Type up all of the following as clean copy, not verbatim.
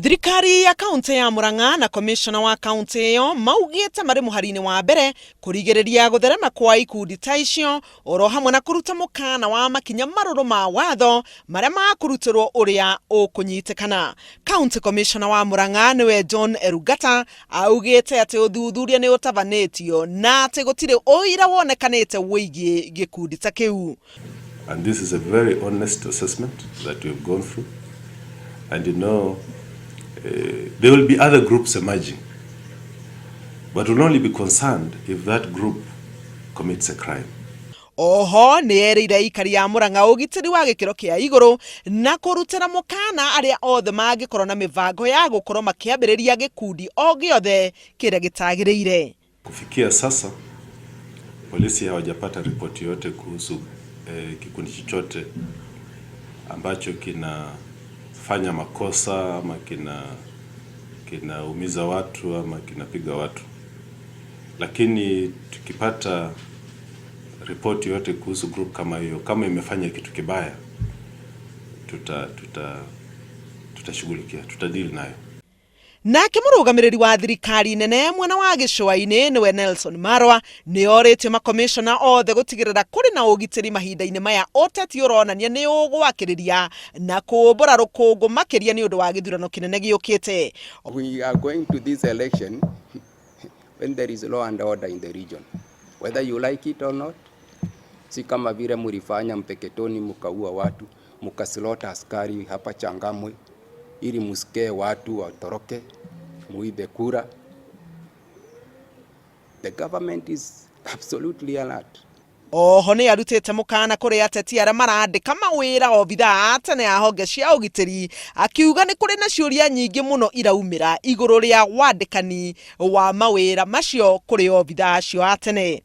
Thirikari ya kaunti ya Murang'a na komishona wa kaunti ĩyo maugĩte marĩ mũhari-inĩ wa mbere kũrigĩrĩria gũtherema kwa ikundi ta icio oro hamwe na kũruta mũkana wa makinya marũrũ ma watho marĩa makũrutĩrwo ũrĩa ũkũnyitĩkana. County Commissioner wa Murang'a nĩwe John Erungata augĩte atĩ ũthuthuria nĩ ũtabanĩtio na atĩ gũtirĩ ũira wonekanĩte wĩgiĩ gĩkundi ta kĩu. And this is a very honest assessment that we have gone through. And there will be other groups emerging. But we'll only be concerned if that group commits a crime. Oho nĩ erĩire aikari a Murang'a ũgitĩri wa gĩkĩro kĩa igũrũ na kũrutĩra mũkana arĩa othe mangĩkorwo na mĩbango ya gũkorwo makĩambĩrĩria gĩkundi o gĩothe kĩrĩa gĩtagĩrĩire. Kufikia sasa polisi hawajapata ripoti yote kuhusu kikundi chochote ambacho kinafanya makosa ama kinaumiza watu ama kinapiga watu, lakini tukipata ripoti yote kuhusu group kama hiyo, kama imefanya kitu kibaya, tutashughulikia, tutadeal nayo. Nake mũrũgamĩrĩri wa thirikari nene mwena wa gĩcũa-inĩ nĩwe Nelson Marwa nĩ orĩtie makomishona othe gũtigĩrĩra kũrĩ na ũgitĩri mahinda-inĩ maya ũteti ũronania nĩ ũgwakĩrĩria na kũmbũra rũkũngũ makĩria nĩ ũndũ wa gĩthurano kĩnene gĩũkĩte. We are going to this election when there is law and order in the region, whether you like it or not. Si kama vile mulifanya Mpeketoni, mukaua watu, mukaslaughter askari hapa Changamwe ili musikie watu watoroke, muibe kura. The government is absolutely alert. Oho nĩ arutĩte mũkana kũrĩ ateti arĩa marandĩka mawĩra obithaa a tene a honge cia ũgitĩri, akiuga nĩ kũrĩ na ciũria nyingĩ mũno iraumĩra igũrũ rĩa wandĩkani wa mawĩra macio kũrĩ obithaa acio a tene.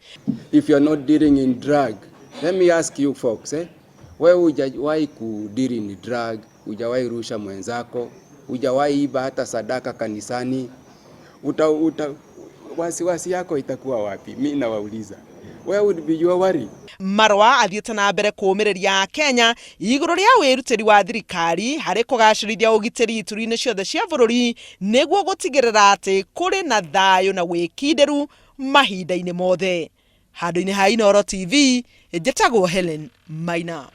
If you are not dealing in drug, let me ask you folks, eh? Wewe hujawahi kudeal in drug, hujawahi rusha mwenzako, hujawahi iba hata sadaka kanisani, wasiwasi yako itakuwa wapi? Mi nawauliza, where would be your worry? Marwa athiĩte na mbere kũũmĩrĩria Kenya igũrũ rĩa wĩrutĩri wa thirikari harĩ kũgacĩrithia ũgitĩri ituri-inĩ ciothe cia bũrũri nĩguo gũtigĩrĩra atĩ kũrĩ na thayũ na wĩkindĩru mahinda-inĩ mothe. Handũ-inĩ ha Inooro TV, njĩtagwo Helen Maina.